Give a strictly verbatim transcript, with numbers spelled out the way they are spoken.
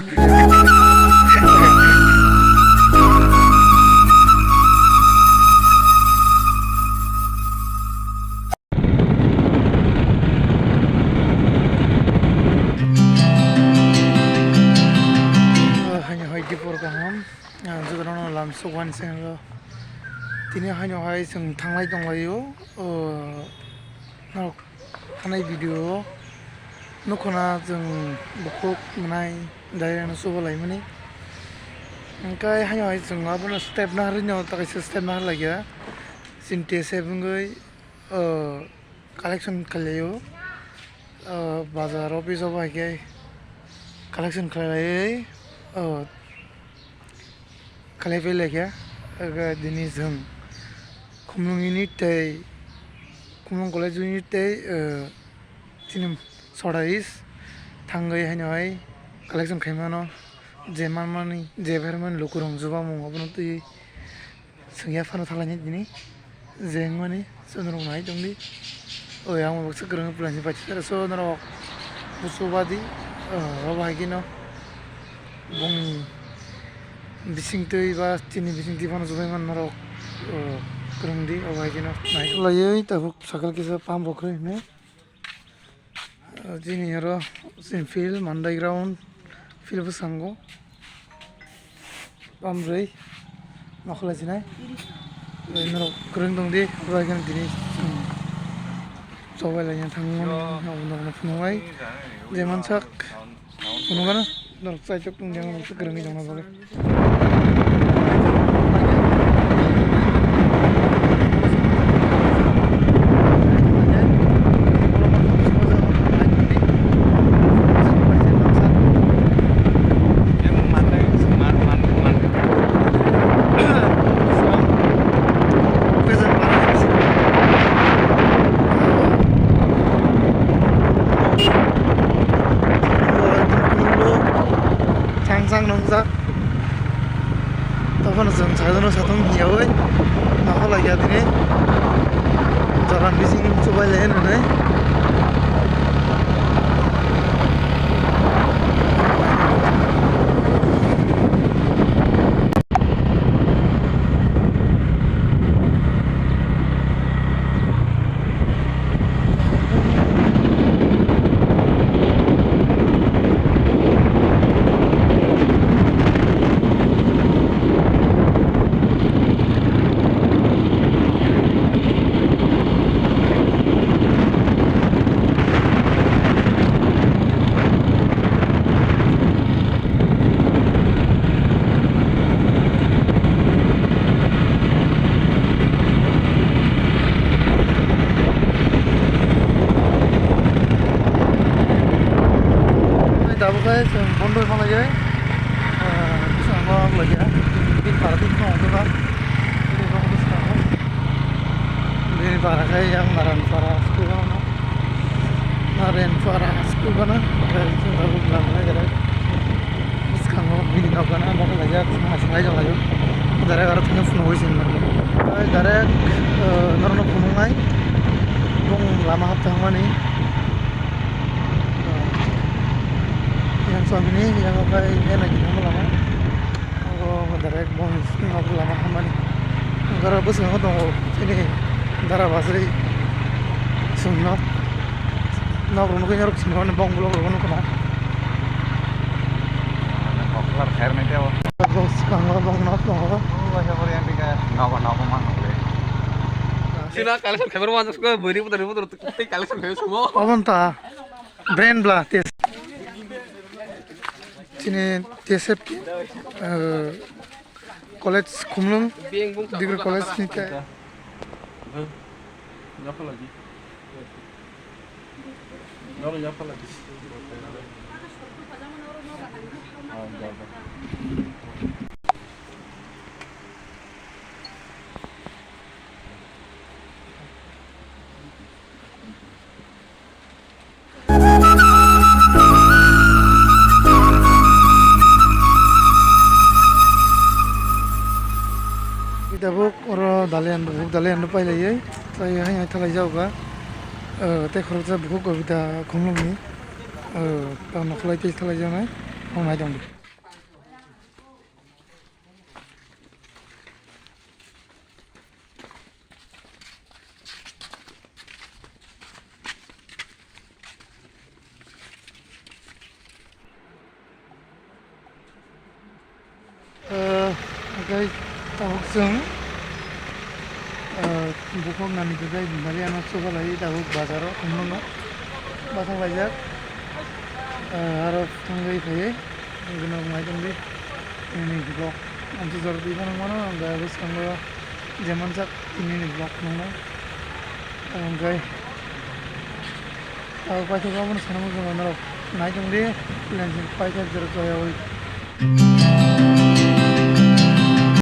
Haino hai dipor kaham, jotono lam sokmani channel o. Tini haino hai chwng thanglai tonglaio, o, norok thanai video o nukho na chwng bukhuk mwnai dairy no chuba laimani. Hwnkhe haino hai chwng abono step naharwi no, takaisa step naharlaiya. Chini T S F wngwi, o, collection khlailaio, o, bazar office o bai khe collection khlaiwi, o, khlaiwi laikha, ego dini chwng Khumlung unit tei Khumlung college unit tei, o, chini Soda East thangwi haino hai collection khaimano, je manmani, je phermani lukurok jubamung abono twiwi. Chwng yaphano thalaini tini je wngmani chwngno nai tongdi. O yang bo baksa kwrwng pulaini paithak so norok busu badi, o, obo hai kheno bongni bisingtwi ba chini bisingtwi phano chubaimani norok, o, kwrwngdi obo hai kheno nai. Laiwi tabuk sakal kisa pump bo kwrwi hwnwi. Chini oro chini field Mandai ground, field bwskango pump rwi nokhola sinai. Norok kwrwng tongdi, bai kheno tini chwng chobai laina thangmani norokno phunuknai. Je mansak phunukgana norok chaitok tongdi, ang norok kwrwngwi tongna bagwi. Chang chang nungjak. Tophano chwng sajono satung hiyaui nokolaikha tini. Jora bising chubailai hinwi. Tabuk khe chwng bondo wngma laiwi, ah, bwskango ang laiya. Bini para twi phano hwnjak kha. Bini para khe yang Naranpara school ano. Naranpara school ano. Oke, chwng tabuk lamlai gare. Bwskango bini nokgana nokha laijak, chwng aswk nai tonglaio. Direct aro thangwi phunugwi se nukgo. Direct, eh, norokno phunuknai. Bong lama hapta hwnmani. Yang samini, yang okai, yang lagi nama lama. Abo direct bong lama hwnmani. Aro bwskango tongo chini dara basri chwngno. Nok rok nugwi norok sini mani bong blok rok nukuna. Koklar khair nai teo. Bong swkang o bong nok tongo. O waisa pori yang tika nogo nogo man nukle. Sina collection khabar man sko bori putar putar tei collection khabar sumo. Obon ta brand bla tes. Chini T S F, eh, college Khumlung degree college ni te. Tabuk oro dalian, bukhuk dalian rw pailaiwi, tei hai hai thalai jago ba, eh, tei khoroksa bukhuk kobita khumlokni, eh, tamo khlai tei thalai jaknai. Ang nai tong di. Hwnkhe tabuk chwng bukhuk nani kwthai bari ano chubalai tabuk bazaro thangmano bathang laijak. Aro thangwi phaiwi naitok di nini vlog amchi jora twi phano mano ang bwskango je manjak nini vlog nuknai. Hwnkhe tabuk paithak abono sana muchungo norok naitok di lensing paithak jora choyawi.